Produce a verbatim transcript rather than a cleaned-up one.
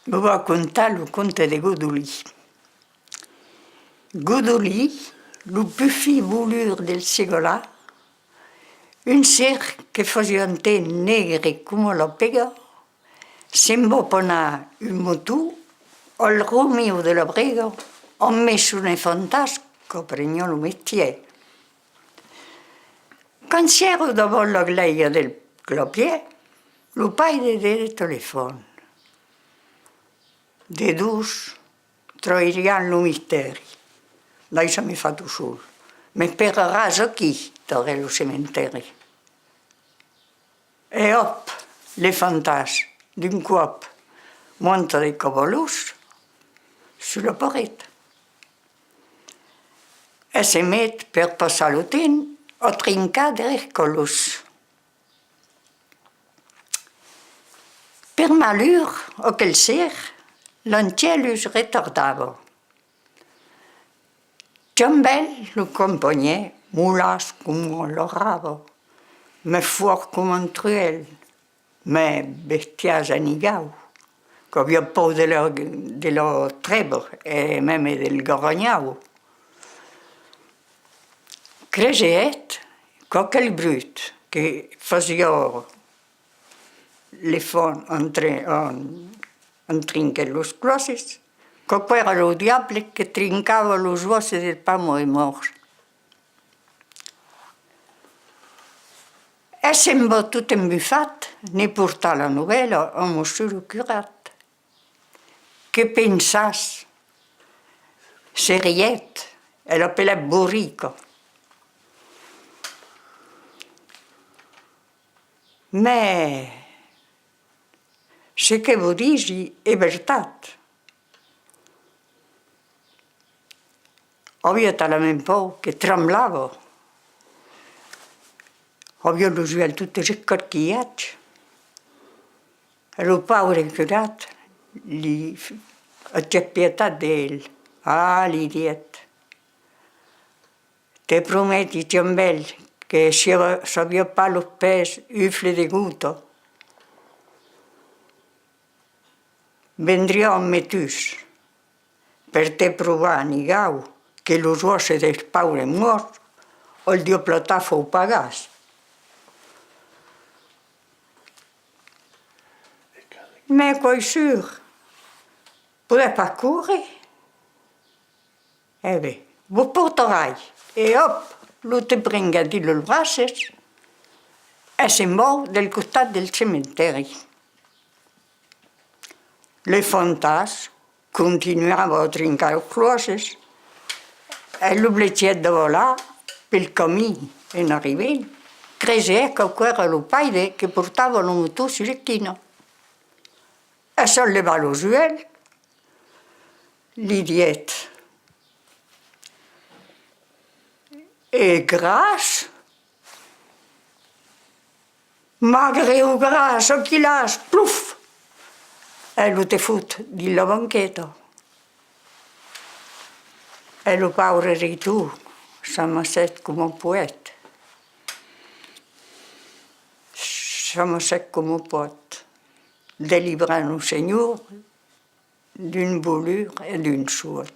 Vos vau contar lo conte de Godolin. Godolin, lo pus fin volur del Segalar, un ser que fasiá un temps negre coma la pèga, se'n va panar un moton al romiu de la Brega amb son enfantàs qu'apreniá lo mestièr. Quand sièron davant la glèia del clapièr, lo paire de telefòn. De dos trairián lo mistèri. Daissa-me far tot sol. M'esperaràs aquí, darrèr lo cementèri. E òp, l'enfantàs, d'un còp, monta de cavalons sus la paret. E se met per passar lo temps a trincar de rescòlos. Per malur, aquel ser, l'Angelus retardava. Chambèl lo companhèr, molàs coma la rava, mès fòrt coma un truèl, mès bestiàs e nigau, qu'aviá paur de la, de la trèba e mème del garanhau. Creguèt qu'aquel brut que fasiá l'enfant en tre-, en, en trinquèt los clòsses, qu'aquò èra lo diable que trincava los òsses dels paures mòrts. E se'n va tot embufat ne portar la novèla a Mossur lo curat. Que pensatz? Se rièt e l'apelèt borrica. Mès ce que vos disi es vertat. Aviá talament paur que tremblava. Aviá los uèlhs totes escarquilhats. E lo paure curat li f-, agèt pietat d'el. Ah, li dièt, te prometi, Chambèl, que si a-, s'aviá pas los pès ufles de gota, vendriá amb metús per te provar, nigau, que los òsses dels paures mòrts al Diable Tafau pagàs. Mès quò es sûr, podètz pas córrer? E ben, vos portarai! E òp, lo te prenguèt dins los braces e se'n va del costat del cementèri. L'enfantàs continuava a trincar los clòsses e lo blecièt davalar pel camin en arribent, creguèt qu'aquò èra lo paire que portava lo moton sus l'esquina. E s'enlevant los uèlhs, li dièt: E gras! Magre o gras, aquí l'as, pluf! E lo te fot dins la banqueta. E lo paure reitor s'amassèt coma poèt. S'amassèt coma pòt, delibrant lo Senhor d'un volur e d'un sòrt.